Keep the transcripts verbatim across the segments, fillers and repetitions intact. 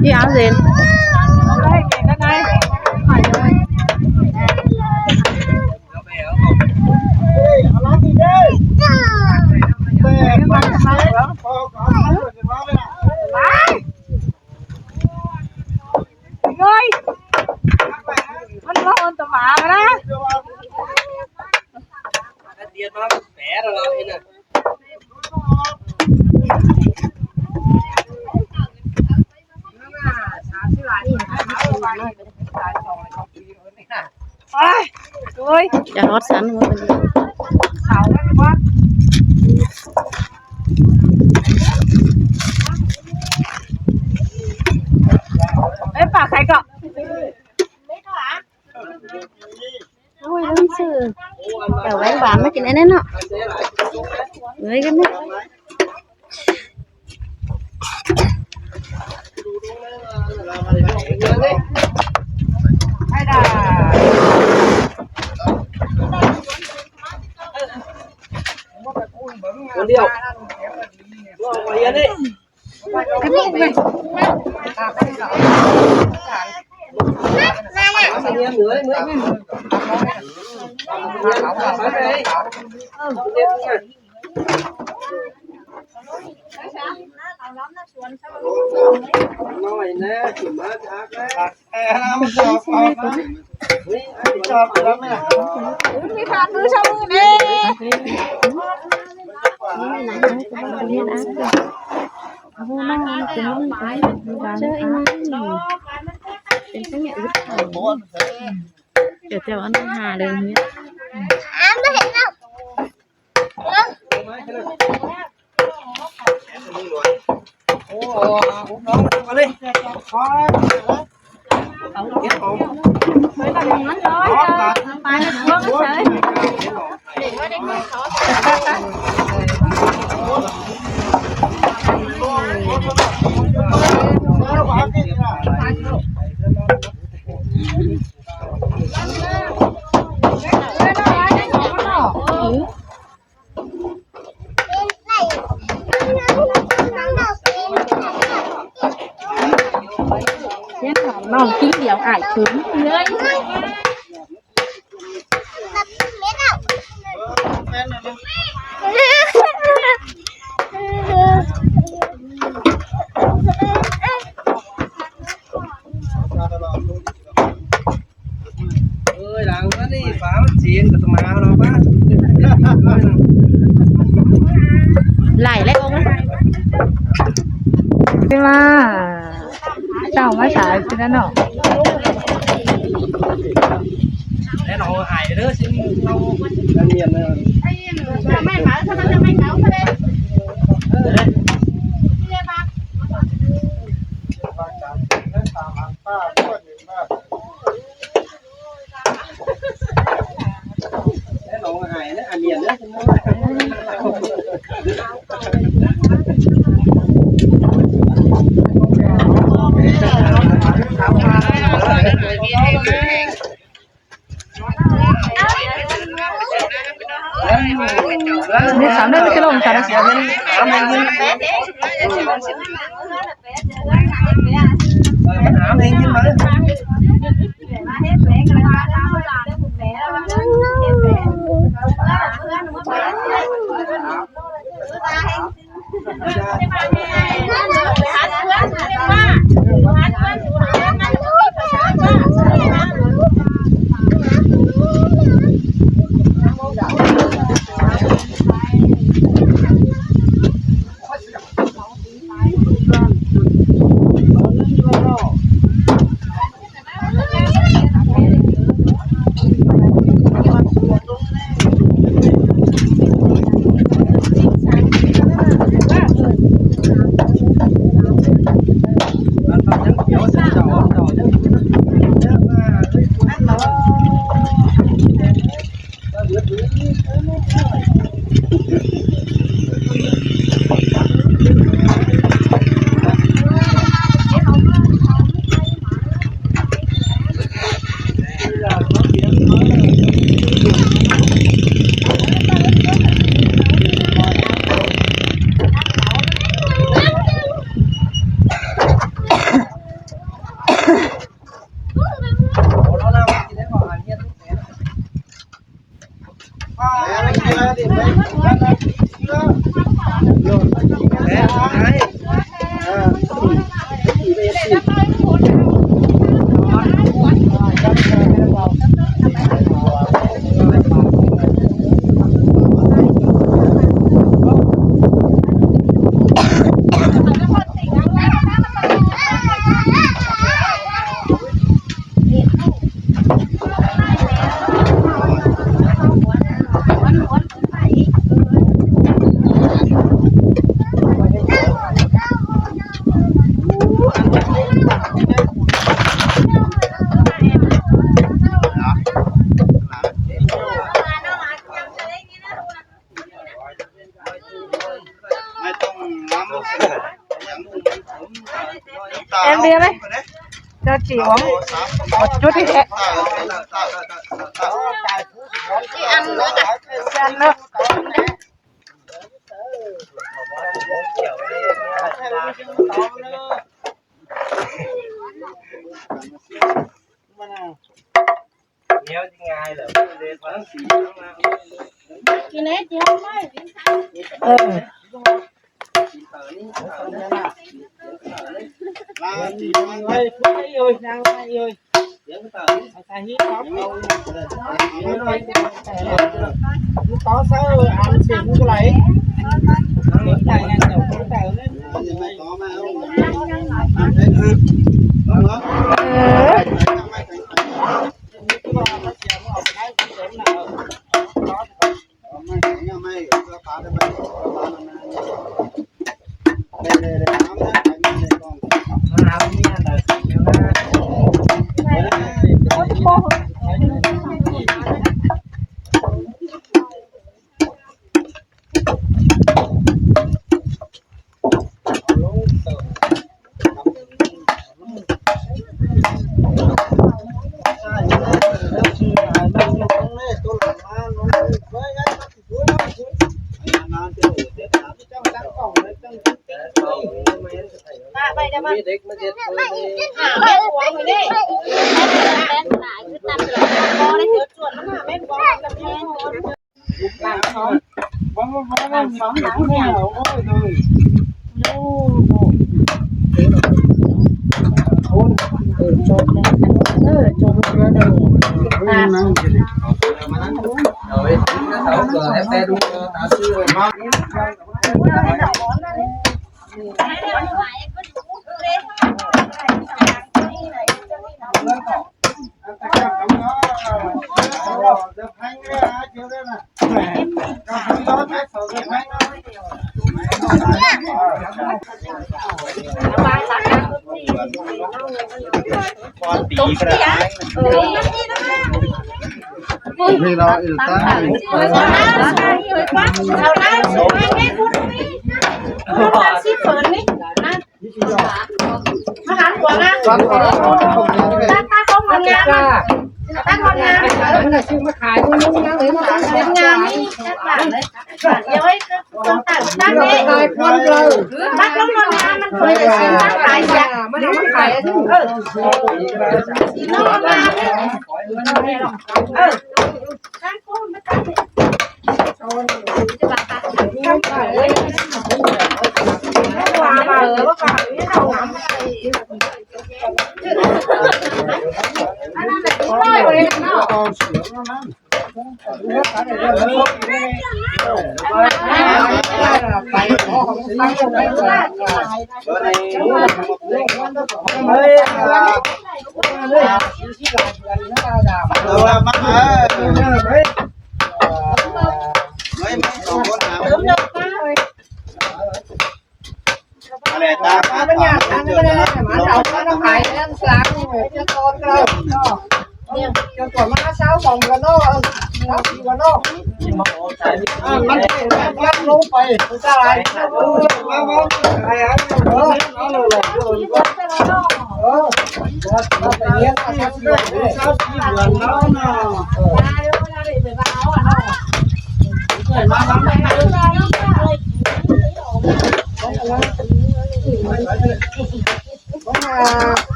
Đi áo gì? Ơi, con có ôn tấm áo đó. Ôi, ôi. Chả hót sẵn một phần. Ê, bà khai cọ. Ôi, lắm sự. Kiểu bánh bán nó chỉ nên nó. Người cái này. Con điêu. Nó ở ngoài yên đi. Kiểu theo ăn hà lên nhé. Nó kinh điệu ải cứng. Ơi, đang có đi phá mất chiến của tụi mày đâu bác. Lảy lẹ ông. Thế mà. Sao mà xài cái đó nó? Cái nó hại nữa xin đâu. Đang nghiền nữa. Mày bảo sao tao cho mày bảo cái đấy. Em đi em ơi. Cho chị uống một chút đi em. Chị ăn nữa hả? Chị ăn nữa.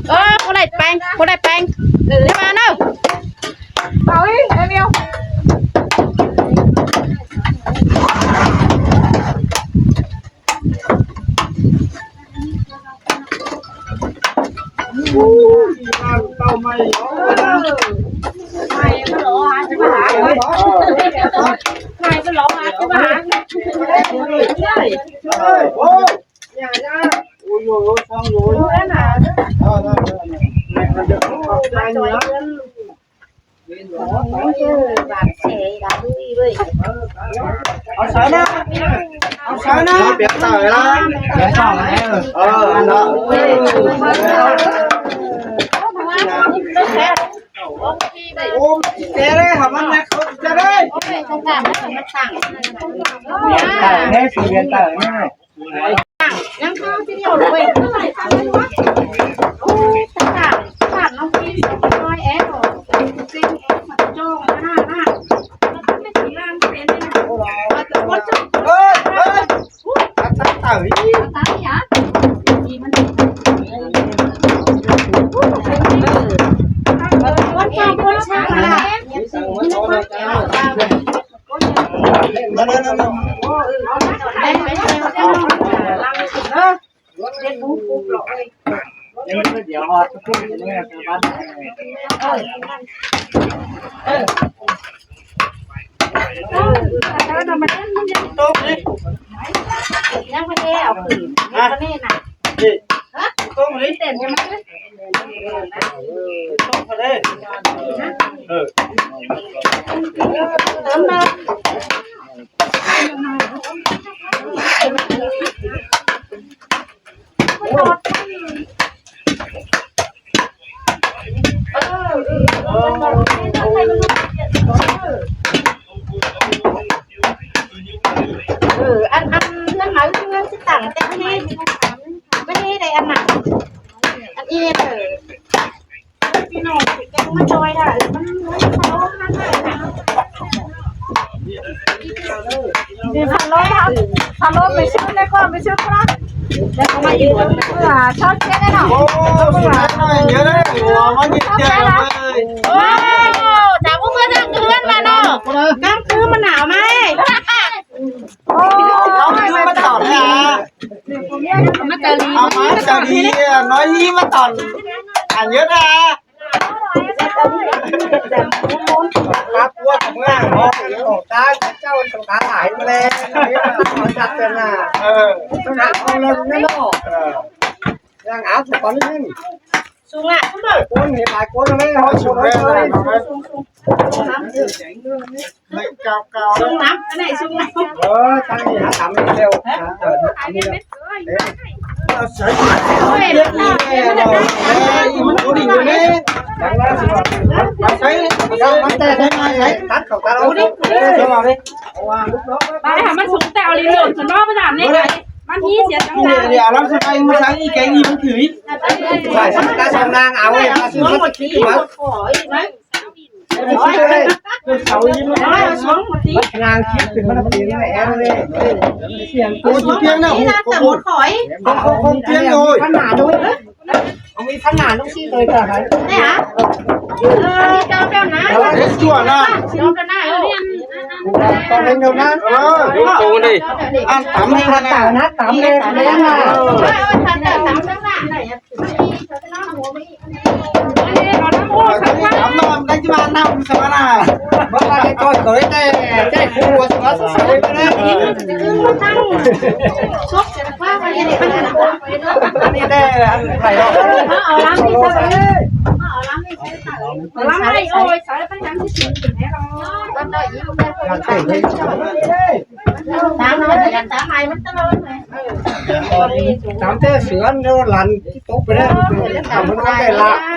Ơ, cô này bánh, cô này bánh. Đi vào nào. Bảo đi, em yêu. Áo sới đó. Áo sới đó. Nó bé tờ lắm. Bé tờ lắm. Ờ, ăn đó. Ôm cái đấy, hả, ăn này không, cái đấy. Bé tờ, bé tờ nhá. Đang thao chứ nhiều rồi. Ôi, thằng thằng thằng nó kia nói em rồi. Xin em mà cho mà ha ha. Nó không biết gì làm cái này nè. Mà tụi con chung. Ê, ê. Tao tao tao ý. Tao tao hả? Gì mà. Con trai con sao mà. Ừ, ăn ăn năm máu chứ ăn chứ tặng tên đi. Cái đi đây ăn nào. Ăn yên rồi. Cái nồi thì cái nó trôi ra, nó nó sao nó nó. Thì thằng lố thằng lố mình xíu đây qua mình xíu qua. Đây có mà gì là sao chết đấy nào. Ô, sao chết này nhớ đấy. Ủa, có gì chết rồi. Ô, chả có người thằng cứ ăn mà nó. Cắm cứ mà nào mày. Ô, nó cứ mà tỏng nè. Má tao đi, nói đi má tòn. À, nhớ ra. Bác Quốc cũng là nó, tổ ta, các cháu tổ ta lại mà lên. Nó giặt rồi nè. Ờ. Nó nặng con lên nữa nó. Ờ. Đang áo của con lên. Xuống lại. Cuốn thì bài cuốn nó lên, nó xuống lên. Sung lắm, cái này sung lắm. Ờ, cái này hả, tắm đi theo. Hả? Ờ, tắm đi theo. Ờ, sấy. Ôi, em. Ê, em có đỉnh rồi đấy. Sấy, sấy, bắn tay, sấy mai, sấy. Tắt khẩu ta đâu. Sấy vào đi. Bà hả, mà sung tẹo đi lượn, nó mới giảm lên. Bắn hí xiết. Đi, đi, đi, à, lắm, sấy, mà sáng đi, cái gì cũng thử. Phải, ta sang đang áo này, ta xuống một tí mà. Ngang kiếp thì bắt tiếng này em đây. Không, không, không, tiếng rồi. Phát nả thôi. Ông ấy phát nả lúc xí rồi cả hả? Đây hả? Ờ, cho, cho nả. Đó, đến chùa nè. Cho, cho nả, ừ. Con lên đâu nè. Ờ, đi. Ăn tắm đi, ăn tắm đi, ăn tắm đi. Tắm, tắm, tắm, tắm. Tắm lon đấy chứ mà, ăn năm sao mà nè. Bớt ra cái coi tới đây, cái khu của chúng nó sắp sửa đấy. Ăn đi đây, ăn phải đâu. Ở lắm đi sao đấy. Ở lắm đi sao đấy. Ở lắm này, ôi, sao đấy, phải nhắn cái gì để nó. Tắm nó thì ăn tắm ai mất tao. Tắm thế sửa nó lăn cái tốp đấy. Tắm nó cái lạ.